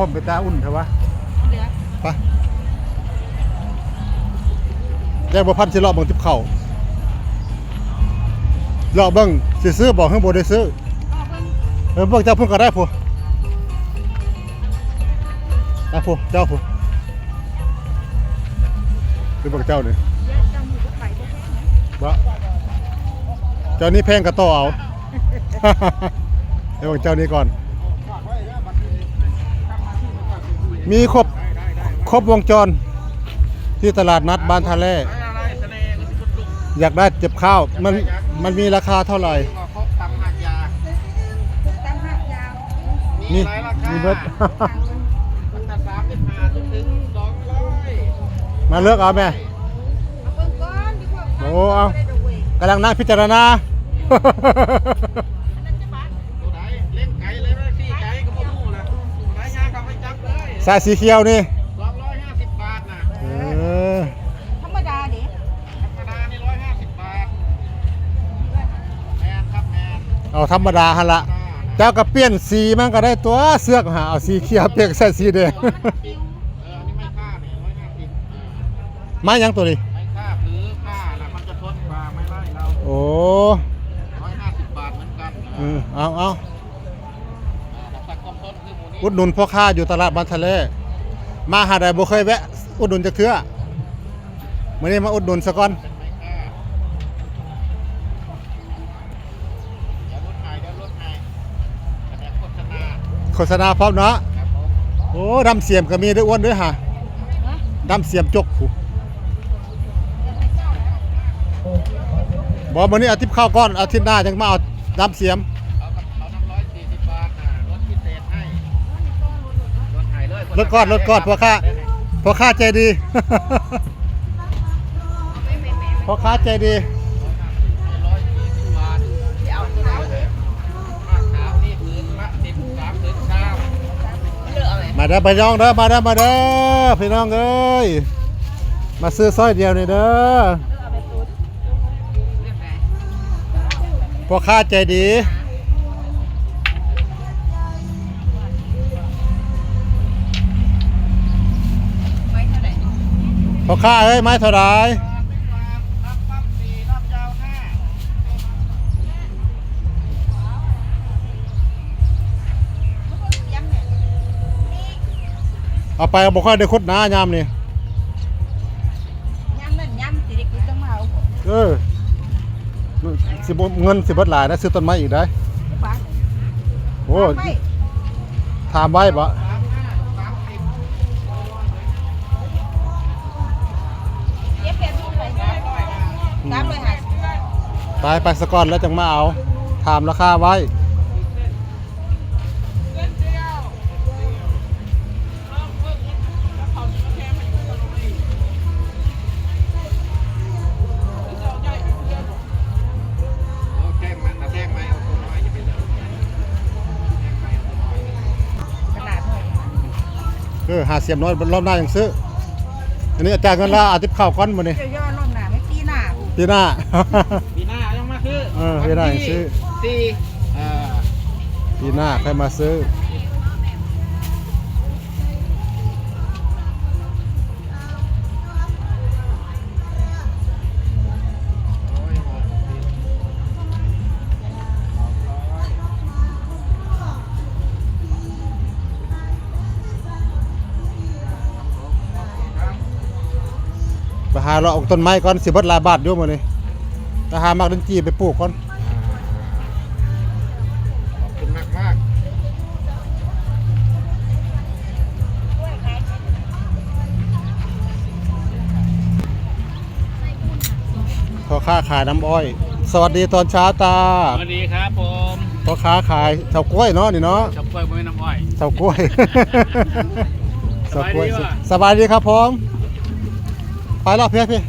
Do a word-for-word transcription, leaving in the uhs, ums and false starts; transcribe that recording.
ผมไปตาอุ่นเถอะวะ เหลือ ไป แยกบ่พันสิเลาะเบิ่งติบเข้า เลาะเบิ่งสิซื้อบอกให้บ่ได้ซื้อ ออกเบิ่ง เออ เบิ่งเจ้าเพิ่นก็ได้พุ้น ได้พุ้น เจ้าพุ้น คือเบิ่งเจ้านี่ เดี๋ยวเจ้าหมูไปบ่แพงนะ บ่ เจ้านี่แพงก็ต่อเอา เดี๋ยวเบิ่งเจ้านี้ก่อน มีครบ ครบวงจร ที่ตลาดนัดบ้านท่าแร่ อยากได้กับข้าว มัน มันมีราคาเท่าไหร่ มี มีเบิด มาเลือกเอาแม่ โอ้ เอา กำลังนั่งพิจารณา สายสีเขียวนี่ สองร้อยห้าสิบบาทนะ เออ ธรรมดาเด้ ธรรมดานี่ร้อยห้าสิบบาท แม่นครับ แม่น เอาธรรมดาหั่นละ ธรรมดานะ เจ้าก็เปลี่ยนสีมันก็ได้ตัว เสือกหาเอาสีเขียวเปลี่ยนใส่สีแดง เออ อันนี้ไม้ผ้าเนี่ยร้อยห้าสิบ ไม้หยังตัวนี้ ไม้ผ้าหรือผ้านะ มันจะทนกว่าไม้ไร่เรา โอ้ ร้อยห้าสิบบาทเหมือนกัน อืม เอา เอา อุดหนุนพ่อค้าอยู่ตลาดบ้านท่าแร่ มาหาดใดบ่เคยแวะ อุดหนุนจักเทื่อ มื้อนี้มาอุดหนุนซะก่อน โฆษณาพร้อมเนาะ โอ้ ดำเสียมก็มีเด้อ อ้วนเด้อหา ดำเสียมจกพุ้น บ่ มื้อนี้เอาติบเข้าก่อน อาทิตย์หน้าจั่งมาเอาดำเสียม เอากับเขาน้ำร้อยสี่สิบบาท อ่า ลดพิเศษให้ ลดให้เลย ลดก่อน ลดก่อน พ่อค้า พ่อค้าใจดี พ่อค้าใจดี ร้อยสี่สิบบาท เอาตัวไหน ผ้าขาวนี่ผืนละสิบ สามผืนเช้า มาเด้อพี่น้องเด้อ มาเด้อ มาเด้อ พี่น้องเอ้ย มาซื้อซอยเดียวนี่เด้อ พ่อค้าใจดี พ่อค้าเอ้ย ไม้เท่าไหร่ เอาไปบ่ค่อยได้คุดหนายามนี่ ยามนั้นยามสิได้กินต้องมาเอาบ่ เออ สิบ่ เงินสิเบิดหลายนะ ซื้อต้นไม้อีกได้ หรือเปล่า โอ้ ถามไว้ ถามไว้บ่ เก็บแบบนี้ไป อืม สามร้อยห้าสิบ ไป ไปซะก่อนแล้วจั่งมาเอา ถามราคาไว้ เออ หาเสียมน้อย รอบหน้ายังซื้อ อันนี้จ่ายเงินแล้ว เอาติบเข้าก่อนมื้อนี้ เดี๋ยวยอดรอบหน้า ไม่ปีหน้า ปีหน้า ปีหน้ายังมาซื้อ เออ ปีหน้ายังซื้อ วันที่สี่ เออ ปีหน้าค่อยมาซื้อ ไปหาเลาะต้นไม้ก่อน สิเบิดหลายบาทอยู่มื้อนี้ ไปหาหมากลิ้นจี่ไปปลูกก่อน ขอบคุณมากมาก พ่อค้าขายน้ำอ้อย สวัสดีตอนเช้าตา สวัสดีครับผม พ่อค้าขายเฉาก๊วยเนาะนี่เนาะ เฉาก๊วยบ่แม่นน้ำอ้อย เฉาก๊วย สบายดี เฉาก๊วย ว่ะ สบายดีครับผม ไปแล้วเพียพี่